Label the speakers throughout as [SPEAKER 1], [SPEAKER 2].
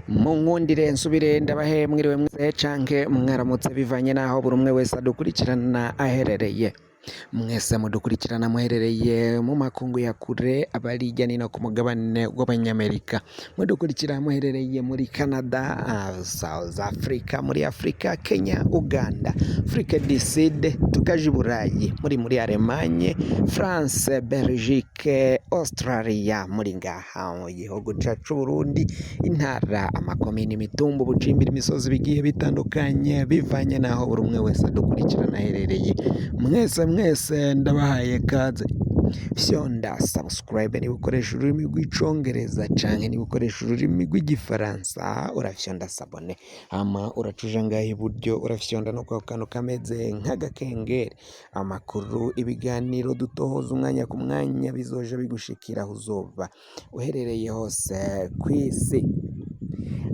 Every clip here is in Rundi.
[SPEAKER 1] Munkundire nsubire ndabahe mwiriwe mwese canke mwaramutse bivanye n'aho buri umwe wese adukurikirana aherereye. Mwese mudukurikirana muherereye mu makungu ya kure, abari hirya no hino ku mugabane w'Abanyamerika, mudukurikira muherereye muri Canada, South Africa, muri Afrika, Kenya, Uganda, Afrique du Sud, tukaja i Burayi, muri Allemagne, France, Belgique, Australia, muri ngaha mu gihugu cacu Burundi, intara, amakomine, imitumba, ubucimbiri, imisozi bigiye bitandukanye bivanye n'aho buri umwe wese adukurikirana aherereye. Mwese mwese ndabahaye kaze. Fyonda subscribe niba ukoresha ururimi rw'icongereza canke niba ukoresha ururimi rw'igifaransa urafyonda s'abonner, hama uraca uja ngaha iburyo urafyonda no kwako kantu kameze nk'agakengeri. Amakuru, ibiganiro dutohoza umwanya ku mwanya bizoja bigushikira aho uzoba uherereye hose kw'isi.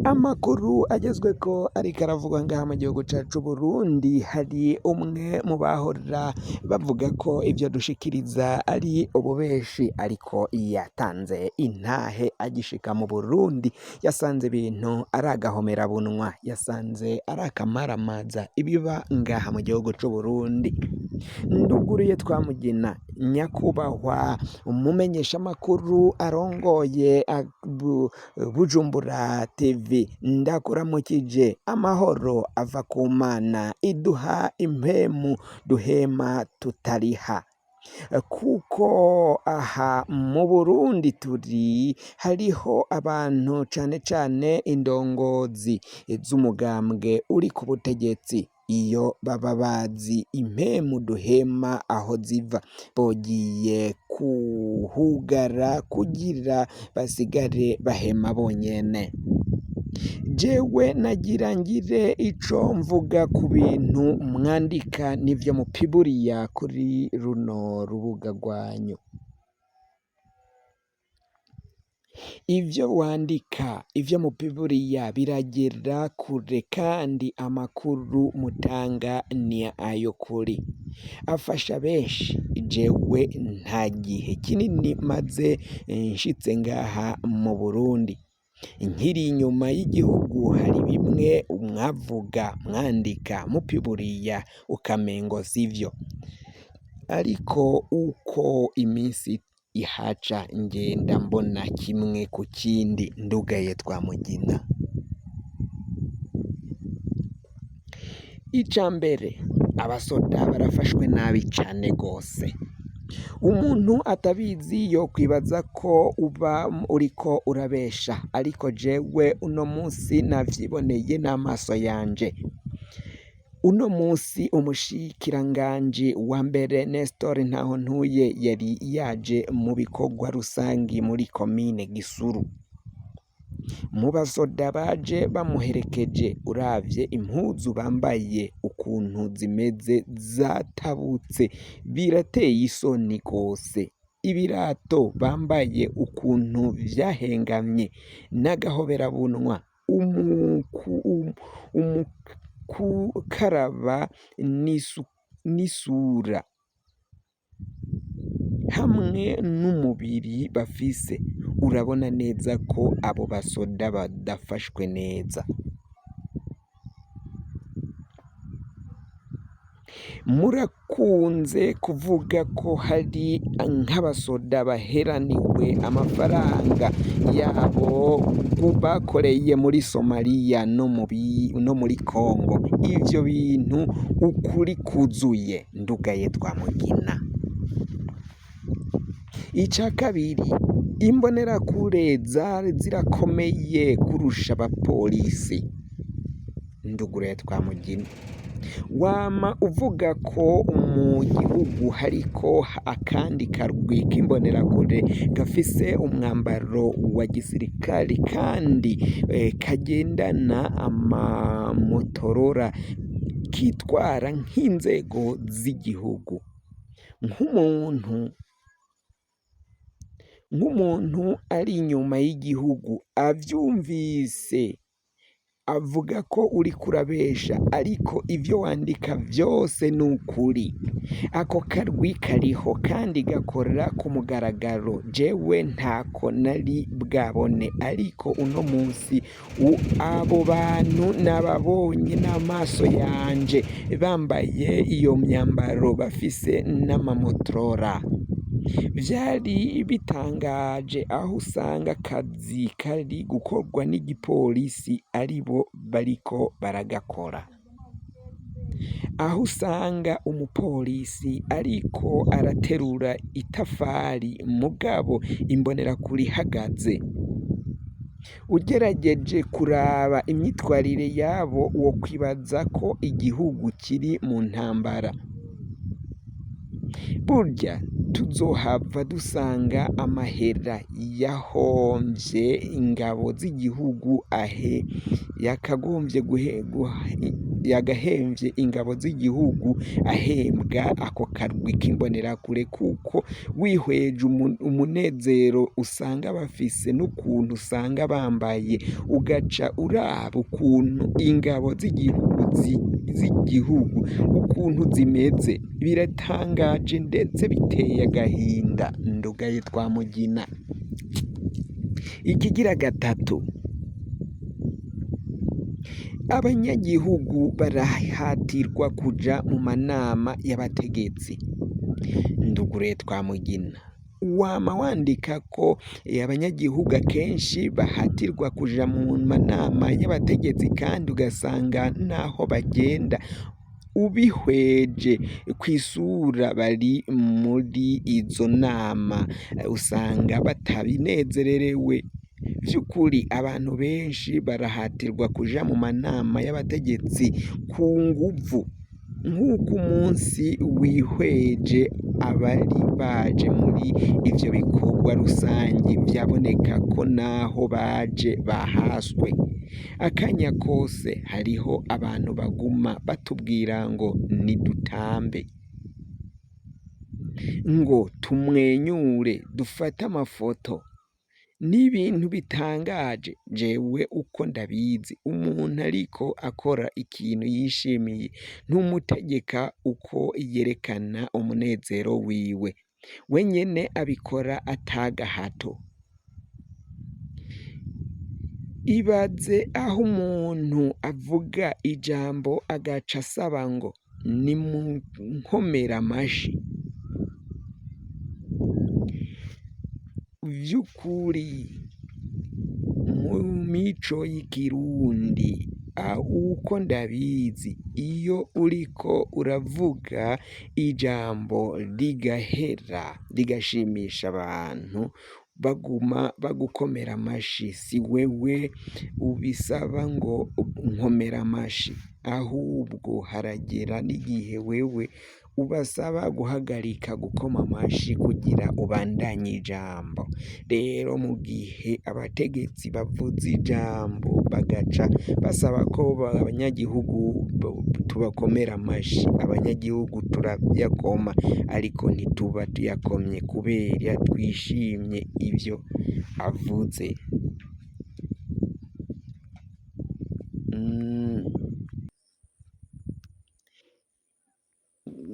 [SPEAKER 1] Amakuru agezweko ariko aravugwa ngaha mu gihugu cacu Burundi, hari umwe mu bahora bavuga ko ivyo dushikiriza ari ububeshi, ariko yatanze intahe agishika mu Burundi, yasanze ibintu ari agahomerabunwa, yasanze ari akamaramaza ibiba ngaha mu gihugu c'Uburundi. Nduguriye Twamugina, nyakubahwa umumenyeshamakuru arongoye Bujumbura TV, ndakuramukije. Amahoro ava ku Mana iduha impemu duhema tutariha, kuko aha mu Burundi turi hariho abantu cane cane indongozi z'umugambwe uri ku butegetsi, iyo baba bazi impemu duhema aho ziva bogiye kuhugara kugira basigare bahema bonyene. Jewe nagira ngire ico mvuga ku bintu mwandika n'ivyo mupiburiya kuri runo rubuga rwanyu. Ivyo wandika, ivyo mupiburiya biragera kure kandi amakuru mutanga ni ay'ukuri, afasha benshi. Jewe nta gihe kinini maze nshitse ngaha mu Burundi, nkiri inyuma y'igihugu hari bimwe mwavuga mwandika mupiburiya ukamengo sivyo, ariko uko iminsi ihaca ngenda mbona kimwe ku kindi. Ndugaye Twamugina. Ica mbere, abasoda barafashwe nabi cane gose. Umuntu atabizi yokwibaza ko uba uriko urabesha, ariko jewe uno munsi navyiboneye n'amaso yanje. Uno munsi umushikiranganji wa mbere Nestor Ntahontuye yari yaje mu bikorwa rusangi muri komine Gisuru. Mu basoda baje bamuherekeje, uravye impuzu bambaye ukuntu zimeze zatabutse, birateye isoni gose. Ibirato bambaye ukuntu vyahengamye n'agahoberabunwa, umukaraba n'isura hamwe n'umubiri bafise, urabona neza ko abo basoda badafashwe neza. Murakunze kuvuga ko hari nk'abasoda baheraniwe amafaranga yabo bakoreye muri Somaliya no muri Kongo. Ivyo bintu ukuri kuzuye. Ndugaye Twamugina. Ica kabiri, imbonerakure zari zirakomeye kurusha abapolisi. Nduguruye Twamugina. Wama uvuga ko mu gihugu hariko akandi karwi k'imbonerakure gafise umwambaro wa gisirikari kandi kagendana amamotorora, kitwara nk'inzego z'igihugu. Nk'umuntu ari inyuma y'igihugu avyumvise Avuga ko uriko urabesha ariko ivyo wandika vyose ni ukuri. Ako karwi kariho kandi gakora ku mugaragaro, jewe ntako nari bwabone ariko uno munsi abo bantu nababonye n'amaso yanje bambaye iyo myambaro bafise n'amamotora. Vyari bitangaje aho usanga akazi kari gukorwa n'igipolisi aribo bariko baragakora. Aho usanga umupolisi ariko araterura itafari mugabo imbonerakure ihagaze. Ugerageje kuraba imyitwarire yabo wokwibaza ko igihugu kiri mu ntambara. Burya tuzohava dusanga amahera yahomvye ingabo z'igihugu ahe yakagombye yagahemvye ingabo z'igihugu ahembwa ako karwi k'imbonerakure kuko wihweje umunezero usanga bafise n'ukuntu usanga bambaye ugaca uraba ukuntu ingabo z'igihugu ukuntu zimeze biratangaje ndetse biteye agahinda. Ndugaye Twamugina. Ikigira gatatu, abanyagihugu barahatirwa kuja mu manama y'abategetsi. Nduguruye Twamugina. Wama wandika ko abanyagihugu akenshi bahatirwa kuja mu manama y'abategetsi kandi ugasanga naho bagenda ubihweje kw'isura bari muri izo nama usanga batabinezererewe. Vy'ukuri abantu benshi barahatirwa kuja mu manama y'abategetsi ku nguvu, nk'uko umunsi wihweje abari baje muri ivyo bikorwa rusangi vyaboneka ko naho baje bahaswe. Akanya kose hariho abantu baguma batubwira ngo nidutambe, ngo tumwenyure, dufate amafoto. Ni ibintu bitangaje, jewe uko ndabizi umuntu ariko akora ikintu yishimiye ntumutegeka uko yerekana umunezero wiwe, we nyene abikora atagahato. Ibaze aho umuntu avuga ijambo agaca asaba ngo nimunkomere amashi. Vy'ukuri mu mico y'ikirundi uko ndabizi iyo uriko uravuga ijambo rigahera rigashimisha abantu baguma bagukomera amashi, si wewe ubisaba ngo nkomera amashi, ahubwo haragera n'igihe wewe ubasaba guhagarika gukoma amashi kugira ubandanye ijambo. Rero mu gihe abategetsi bavuze ijambo bagaca basaba ko abanyagihugu tubakomera amashi, abanyagihugu turayakoma ariko ntituba tuyakomye kubera twishimye ivyo avuze.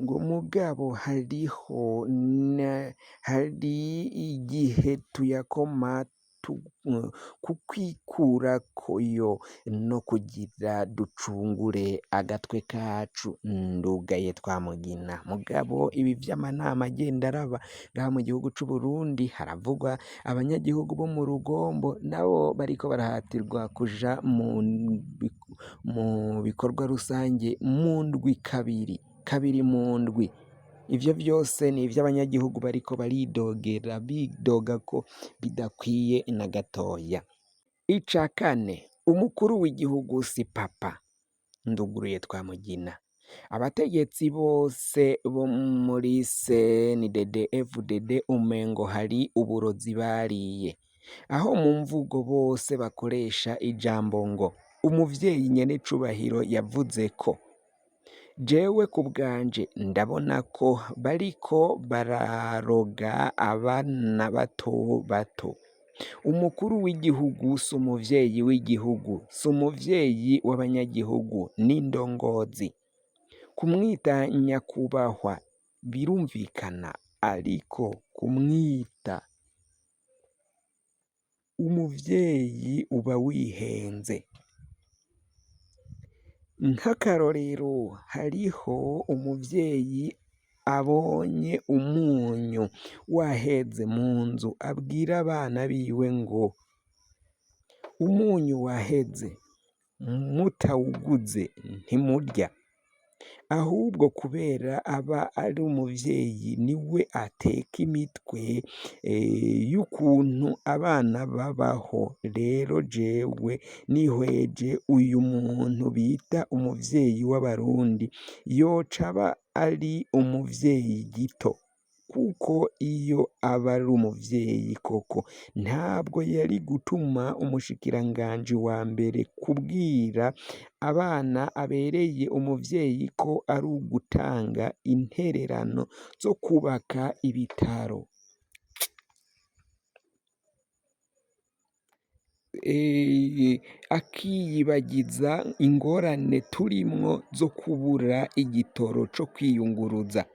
[SPEAKER 1] Ngo mugabo hariho hari igihe tuyakoma kukwikurakoyo no kugira ducungure agatwe kacu. Ndugaye Twamugina. Mugabo ibi vy'amanama agenda araba ngaha mu gihugu c'Uburundi haravugwa abanyagihugu bo mu rugombo nabo bariko barahatirwa kuja mu bikorwa rusange mu ndwi kabiri, kabiri mu ndwi. Ivyo vyose ni ivy'abanyagihugu bariko baridogera bidoga ko bidakwiye na gatoya. Ica kane, umukuru w'igihugu si papa. Nduguruye Twamugina. Abategetsi bose bo muri CNDD FDD umengo hari uburozi bariye, aho mu mvugo bose bakoresha ijambo ngo umuvyeyi nyenecubahiro yavuze ko. Jewe ku bwanje ndabona ko bariko bararoga abana bato bato. Umukuru w'igihugu si umuvyeyi w'igihugu, si umuvyeyi w'abanyagihugu, n'indongozi. Kumwita nyakubahwa birumvikana, ariko kumwita umuvyeyi uba wihenze. Nk'akarorero hariho umuvyeyi abonye umunyu waheze mu nzu abwira abana biwe ngo umunyu waheze mutawuguze ntimurya. Ahubwo kubera aba ari umuvyeyi niwe ateka imitwe y'ukuntu abana babaho. Rero jewe nihweje uyu muntu bita umuvyeyi w'abarundi yoca aba ari umuvyeyi gito, kuko iyo aba ari umuvyeyi koko ntabwo yari gutuma umushikiranganji wa mbere kubwira abana abereye umuvyeyi ko ari ugutanga intererano zo kubaka ibitaro. Akiyibagiza ingorane turimwo zo kubura igitoro co kwiyunguruza,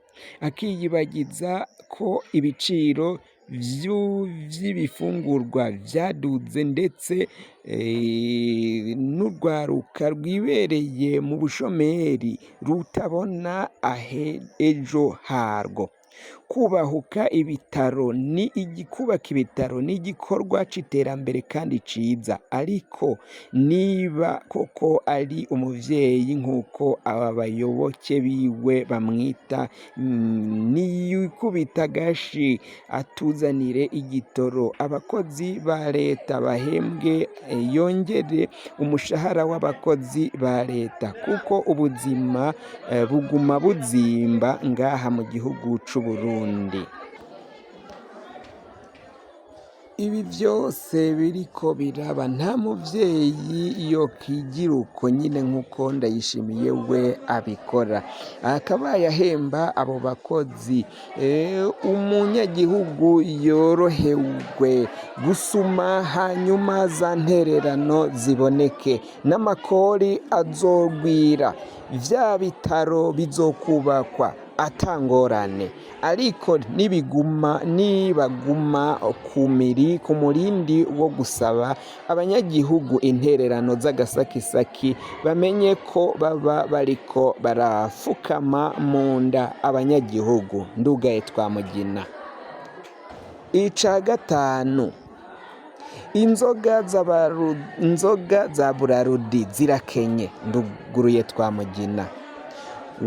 [SPEAKER 1] akiyibagiza ko ibiciro vy'ibifungurwa vyaduze ndetse n'urwaruka rwibereye mu bushomeri rutabona ejo harwo. Kubahuka ibitaro ni kubaka ibitaro ni igikorwa c'iterambere kandi ciza, ariko niba koko ari umuvyeyi nk'uko aba bayoboke biwe bamwita, niyikubita agashi atuzanire igitoro, abakozi ba leta bahembwe, yongere umushahara w'abakozi ba leta, kuko ubuzima buguma buzimba ngaha mu gihugu c'Uburundi. Ibi vyose biriko biraba nta muvyeyi yokwigira uko nyine nk'uko Ndayishimiye we abikora, akabaye ahemba abo bakozi, umunyagihugu yorohewe gusuma hanyuma za ntererano ziboneke n'amakori azogwira, vya bitaro bizokubakwa atangorane, ariko nibiguma nibaguma ku murindi wo gusaba abanyagihugu intererano z'agasakisaki bamenye ko baba bariko barafukama mu nda abanyagihugu. Ndugaye Twamugina. Ica gatanu, inzoga za Burarudi zirakenye. Nduguruye Twamugina.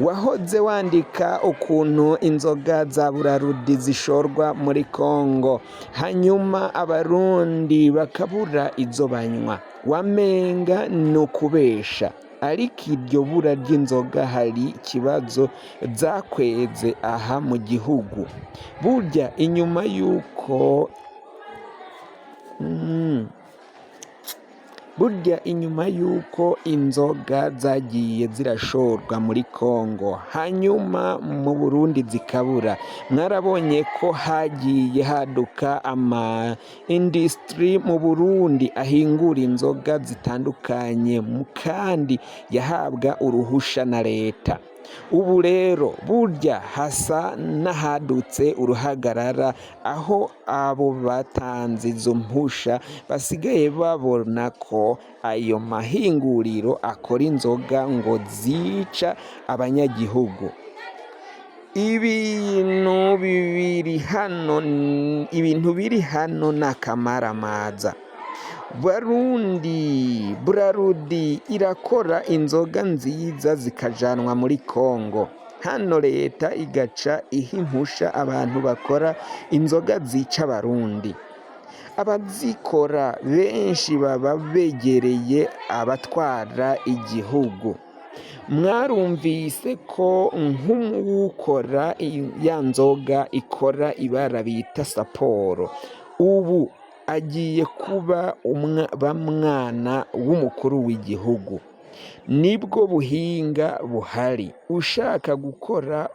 [SPEAKER 1] Wahoze wandika ukuntu inzoga za Burarudi zishorwa muri Kongo, hanyuma abarundi bakabura izo banywa, wamenga ni ukubesha, ariko iryo bura ry'inzoga hari ikibazo zakweze aha mu gihugu. Burya inyuma y'uko burya inyuma y'uko inzoga zagiye zirashorwa muri Kongo hanyuma mu Burundi zikabura, mwarabonye ko hagiye haduka ama industry mu Burundi ahingura inzoga zitandukanye kandi yahabwa uruhusha na leta. Ubu rero burya hasa n'ahadutse uruhagarara aho abo batanze izo mpusha basigaye babona ko ayo mahinguriro akora inzoga ngo zica abanyagihugu. Ibintu bibiri hano, ibintu biri hano ni akamaramaza. Barundi, Burarudi irakora inzoga nziza zikajanwa muri Kongo. Hano leta igaca iha impusha abantu bakora inzoga zica abarundi. Abazikora benshi baba begereye abatwara igihugu. Mwarumvise ko nk'uwukora ya nzoga ikora ibara bita Saporo, ubu agiye kuba bamwana w'umukuru w'igihugu. Nibwo buhinga buhari. Ushaka gukora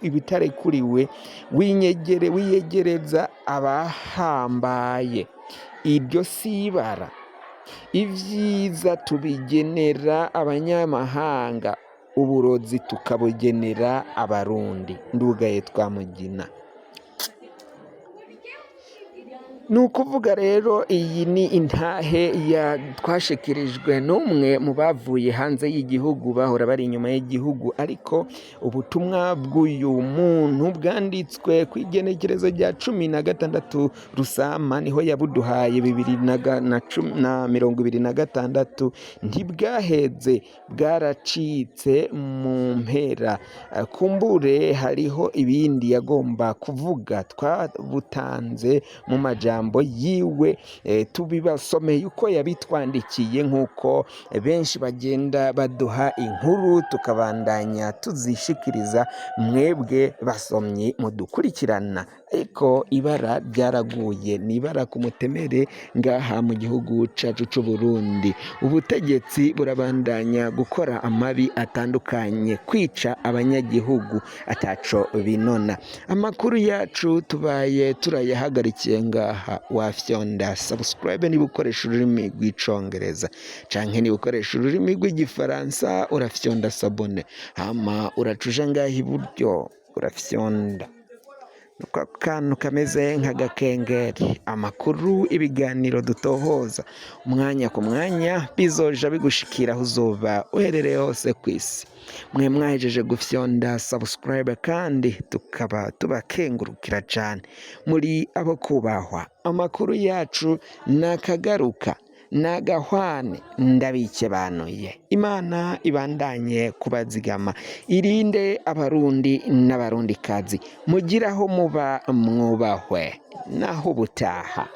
[SPEAKER 1] ibitarekuriwe, wiyegereza abahambaye. Iryo si ibara? Ivyiza tubigenera abanyamahanga, uburozi tukabugenera Abarundi. Ndugaye Twamugina. Ni ukuvuga rero iyi ni intahe ya twashikirijwe n'umwe mu bavuye hanze y'igihugu, bahora bari inyuma y'igihugu, ariko ubutumwa bw'uyu muntu bwanditswe ku igenekerezo rya 16 Rusama, niho yabuduhaye 2026, ntibwaheze, bwaracitse mu mpera. Kumbure hariho ibindi yagomba kuvuga, twabutanze mu majambo yiwe, tubibasomeye uko yabitwandikiye, nk'uko benshi bagenda baduha inkuru tukabandanya tuzishikiriza mwebwe basomyi mudukurikirana. Ariko ibara ryaraguye, ni ibara ku mutemere ngaha mu gihugu cacu c'Uburundi. Ubutegetsi burabandanya gukora amabi atandukanye, kwica abanyagihugu ataco binona. Amakuru yacu tubaye turayahagarikiye ngaha. Wafyonda subscribe niba ukoresha ururimi rw'Icongereza, canke niba ukoresha ururimi rw'Igifaransa urafyonda s'abonner, hama uraca uja ngaha iburyo urafyonda kwa kantu kameze nk'agakengeri. Amakuru, ibiganiro dutohoza umwanya ku mwanya bizoja bigushikira aho uzoba uherereye hose kw'isi. Mwe mwahejeje gufyonda subscribe kandi tukaba tubakengurukira cane, muri abo kubahwa. Amakuru yacu nakagaruka nagahwane, ndabikebanuye. Imana ibandanye kubazigama, irinde Abarundi n'Abarundikazi, mugire aho muba mwubahwe. Naho ubutaha.